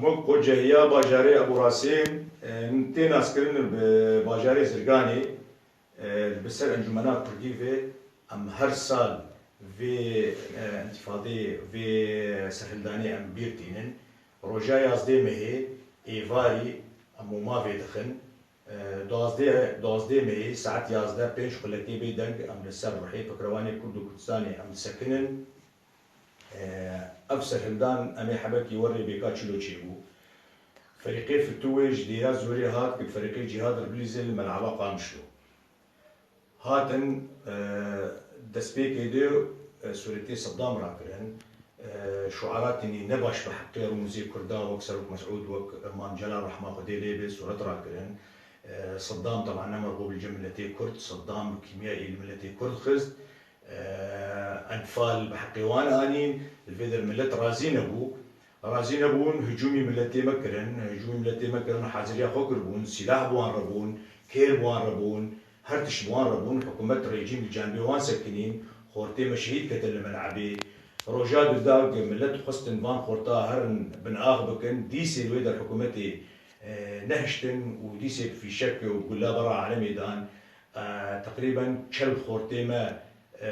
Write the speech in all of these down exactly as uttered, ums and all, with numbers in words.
Wek Qocehiya bajarê Ebû Rasîm, e, tê naskirin bi bajarê Zirganê, e, bi ser Encûmena Kurdî ve em her sal vê, e, întîfadê, vê serhildanê em bîr tînin. Roja yazdê mehê êvarî em moma vê dixin. E, duwazdeh, duwazdeh mehê saet yazdeh, pênc xuletê bê deng em li ser rihê Pikrewanê Kurd û Kurdistanê em disekinin. E, ev serhildan em ê hebekî werê bêka çilo çêbû. Ferîqê Fituwê ji dêra Zorê hat ku ferîqê Cîhad Irbilîzê li Melaba Qamişlo. Hatin, e, destpêkê de, e, sûretê Seddam rakirin. E, şuara tinî ne baş bi heqê rûmizê Kurda wek Serok Mesûd, wek Mam Celal rehma Xwedê lê bê sûret rakirin. E, Seddam teban ne merxû bi cem miletê Kurd, Seddam kîmya ê li miletê Kurd xist. E, enfal bi heqê wan anîn, li vê der milet razî nebû. Razî nebûn, hicûmî miletê me kirin, hicûmî miletê me kirin, haziriya xwe kiribûn, sîlah bi wan re bûn, kêr bi wan re bûn, her tişt bi wan re bûn, hikûmet rejîm li canbê wan sekinîn, xortê me şehîd ketin li Melebê. Roja dûda ku milet xwestin van xorta herin bin ax bikin, dîsê wê der hikûmetê, e, nehiştin û dîsê bi fîşek û gula bera alemê dan. E, teqrîben çel xortê me, e,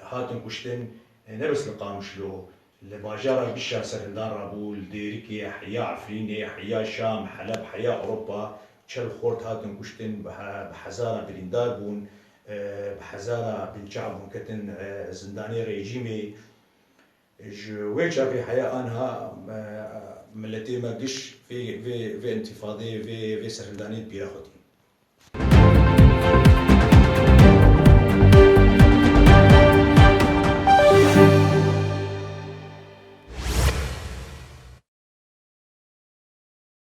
hatin kuştin, e, ne bes li Qamişlo, li bajara gişa serhildan rabû, li Dêrikê, heya Efrînê, heya Şam, Heleb, heya Ewropa, çel xort hatin kuştin, bi he-, bi hezara birîndar bûn, e, bi hezara binçav bûn ketin, e, zindanê rejîmê. Ji wê çaxê heya anha, e, miletê me giş vê, vê, vê întîfadê, vê, vê serhildanê di bîra xwe tînin.